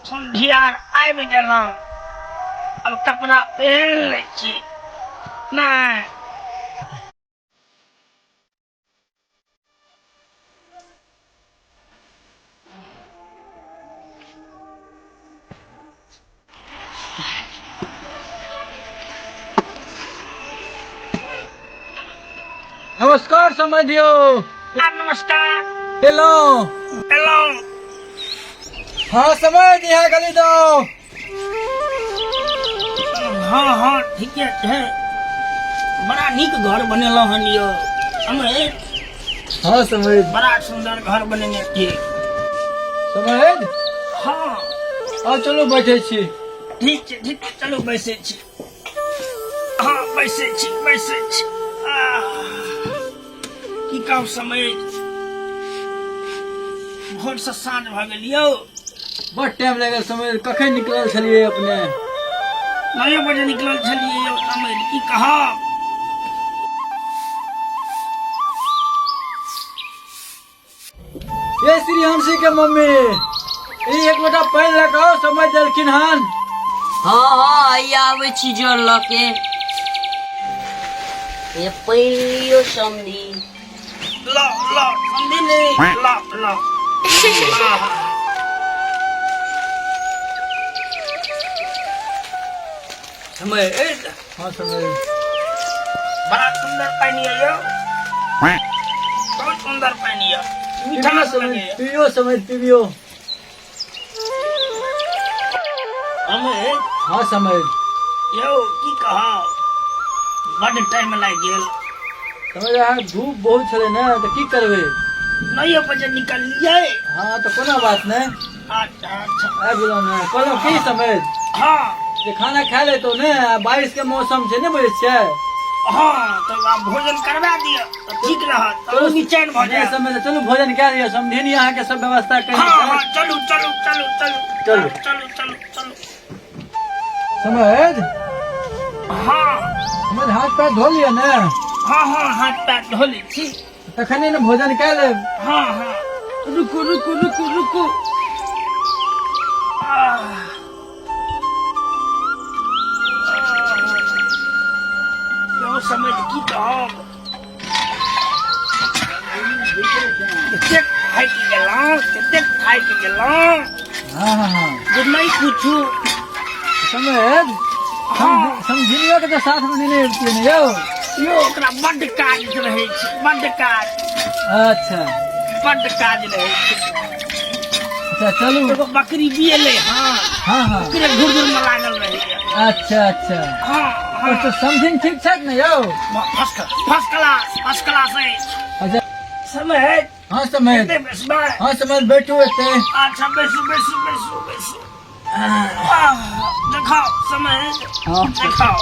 समधियार आबि गेलहुँ, आब कपड़ा पहिर लै छी। नहि नमस्कार समझियो। नमस्कार। हेलो। हेलो। हाँ समझ यहाँ गली दो। हाँ हाँ ठीके छै, बड़ा नीक घर बनेलहुँ हन यौ अमृत। हाँ समझ। बड़ा सुंदर घर बनेने छी। समझ। हाँ। आ चलू बैठे छी। ठीक छै ठीक छै, चलू बैसै छी। हाँ बैसै छी बैसै छी। आह, की कहू समय, भोरसँ साँझ भऽ गेल यौ। बड़ टाइम लागल समय, कखन निकलल छलियै अपने? 9 बजे निकलल छलियै यौ समय, की कहब। ये श्री हंसी के मम्मी, ई एक लोटा पानि लऽ कऽ आउ, समझ देलखिन हन। हाँ हाँ आइ आबै छी जर लऽ के। ये पानि लियो समधी। लो लो समधी ने, लो लो। आहा। समय अछि। हाँ समय। बड़ा सुंदर पानि यऽ यौ, बहुत सुंदर पानि यऽ, मिठास लगैए। पिबियो समय, पिबियो। अमित। हाँ समय। यौ की कहब, बड्ड टाइम लागि गेल। समझ अहाँ धूप बहुत छलै ने, तऽ की करबै? 9 बजे निकललियै। हाँ तऽ कोनो बात नहि। अच्छा अच्छा। आबि गेलहुँ ने, कहलहुँ की समझ हाँ जे खाना खा लेतौ ने, आ बारिश के मौसम छै ने, बुझै छियै? हाँ तऽ आब भोजन करवा दिअ तऽ ठीक रहत, तऽ निचैन भऽ नहि जायत। समझ, चलू भोजन कए लिअ, समधिनी अहाँके सब व्यवस्था करि। हाँ हाँ चलू चलू चलू चलू। चलू। चलू चलू चलू। समझ। हाँ। समझ हाथ पैर धो लिअ ने। हाँ हाँ हाथ पैर धो लै छी। तखने ने भोजन कए लेब। हाँ हाँ रुकू रुकू रुकू रुकू। आह। यौ समझ की कहब, कतेक थाकि गेलहुँ, कतेक थाकि गेलहुँ। हाँ हाँ हाँ जे नहि पूछू। समझ। हाँ। समझियो के तऽ साथ में नेने अबितियै ने यौ। यौ ओकरा बड्ड काज रहै छै, बड्ड काज। अच्छा। बड्ड काज रहै छै। अच्छा चलू। एगो बकरी बियेलै हँ। हाँ हाँ। ओकरे घुर घुर में लागल रहैया। अच्छा अच्छा। हाँ हाँ। तऽ समथिंग ठीक छथि ने यौ? फर्स्ट क्लास, फर्स्ट क्लास अछि। अच्छा। समय। हाँ समय। एते बैसबै? हाँ समय, बैठू एते। अच्छा बैसू बैसू बैसू बैसू। आह, देखाओ समय। हाँ। देखाओ।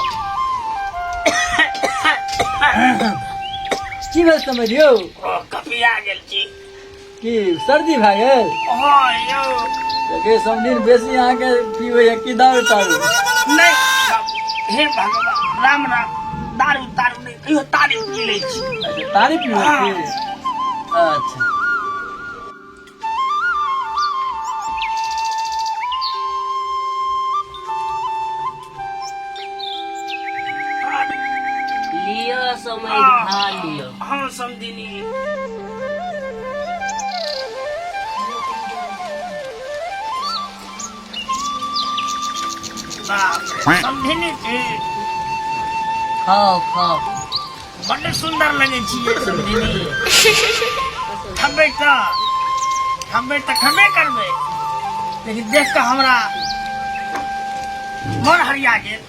की भेल समझ यौ? ओ कपिया गेल छी। की सर्दी भए गेल? हाँ यौ। देखियौ समधिन बेसी अहाँके पीबै है की दारू तारू? नहि हे भगवान, राम राम, दारू तारू नहि, कहियो तारी पी लै छी। अच्छा तारी पीबै छी। अच्छा। लिअ समय, खा लिअ। हाँ समधिनी। बाप रे, समधिनी छी। खाओ खाओ। बड्ड सुन्दर लगै छियै समधिनी। खबै तऽ खबै तऽ खबे करबै, लेकिन देख कऽ हमरा मन हरिया गेल।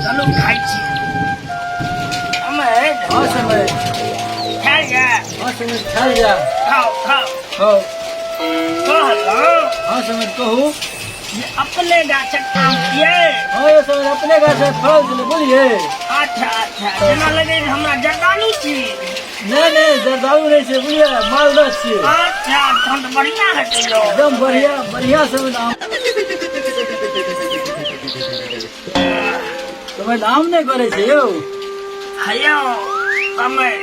चलू खाइ छी। हमे हाँ समय। खायल जाय। हाँ समय, खायल जाय। खाओ खाओ। खाओ। कहलहुँ। हाँ समय, कहू। जे अपने गाछक आम छियै। हाँ यौ समय, अपने गाछक फड़ल छलै, बुझलियै? अच्छा अच्छा, जेना लगै जे हमरा जर्दालू छी। नहि नहि, जर्दालू नहि छै, बुझलियै, मालदह छियै। अच्छा, तहन तऽ बढ़िआँ हेतै यौ। एकदम बढ़िया बढ़िया समय आम। समय आम नहि करै छै यौ। हे यौ समय,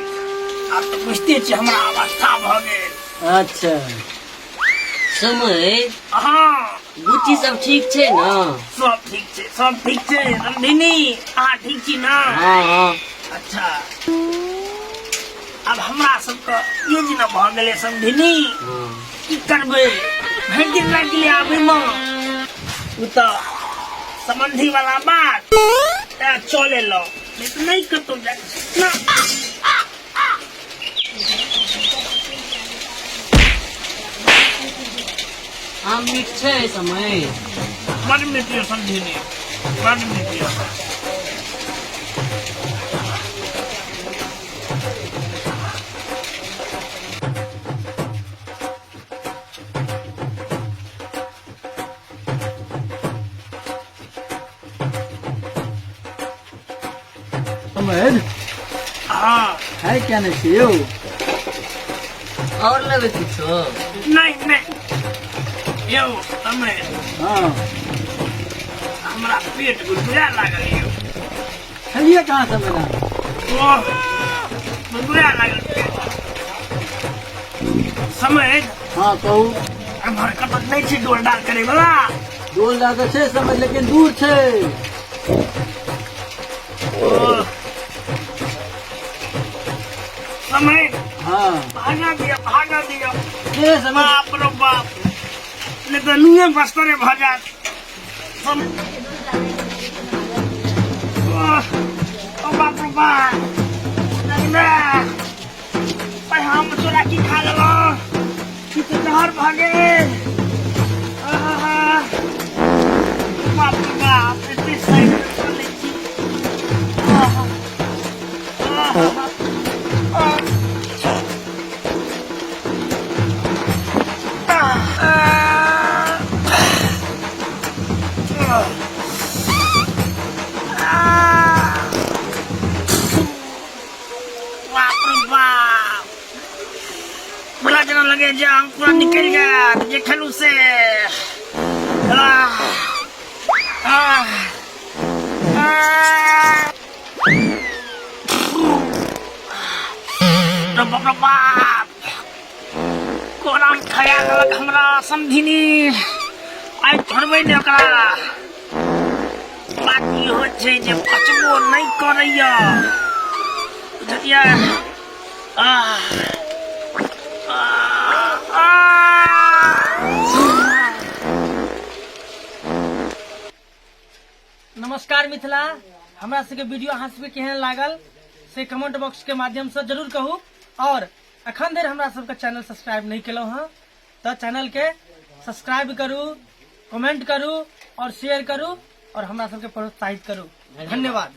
आब तऽ बुझिते छी हमरा अवस्था भऽ गेल। अच्छा। समय। हाँ। बुच्ची सब ठीक छै ने? सब ठीक छै, सब ठीक छै समधिनी। अहाँ ठीक छी ने? हँ हँ। अच्छा, आब हमरा सबके एज ने भऽ गेलै समधिनी। की करबै, भरि दिन लागि गेलै आबैमे। ओ तऽ सम्बन्धी वाला बात तैं चल एलहुँ, नहि तऽ नहि कतहु जाइ ना। आम मीठ छै समय? बड मीठ यऽ समधिनी, बड मीठ यऽ। समझ। हाँ। है क्या नहीं छी यौ? और लेबै किछो? नहीं नहीं यौ समय। हाँ। हमरा पेट गुदगुदा लागल यौ। खेलिए कहाँ से मेला? ओह, गुदगुदा लागल पेट समय। हाँ, कहू। एम्हर कतऽ नहि छै डोल डाल करे वाला? डोल डाल तऽ छै समझ, लेकिन दूर छै। समय। हाँ। भागा दिया, भागा दिया। के समझ? बाप रो बाप, नहीं तऽ नुए बस्तरे भऽ जायत। ओ बाप रो बाप, नहीं, हम तोरा की खा लेलहुँ? ई तऽ जहर भऽ गेल। आहा, बाप रे बाप, एते साइड में चलै छी। आहा, आहा, आह। आह। बाप रे बाप, पूरा जेना लगे जे अंग पूरा निकलि जायत जे खेलू से। आह, आह, आह। रे बाप रे बाप, कोना खया देलक हमरा समधिनी। आइ छोड़बै ने ओकरा। बात इहो छै जे पचबो नहि करैया, बुझलियै? आह, आह, आह। नमस्कार मिथिला, हमरा सबके वीडियो अहाँ सबके केहन लागल से कमेंट बॉक्स के माध्यम से जरूर कहू। और अखन धरि हमरा सबके चैनल सब्सक्राइब नहीं केलहुँ हँ तऽ चैनल के सब्सक्राइब करू, कमेंट करू और शेयर करू और हमरा सबके प्रोत्साहित करू। धन्यवाद।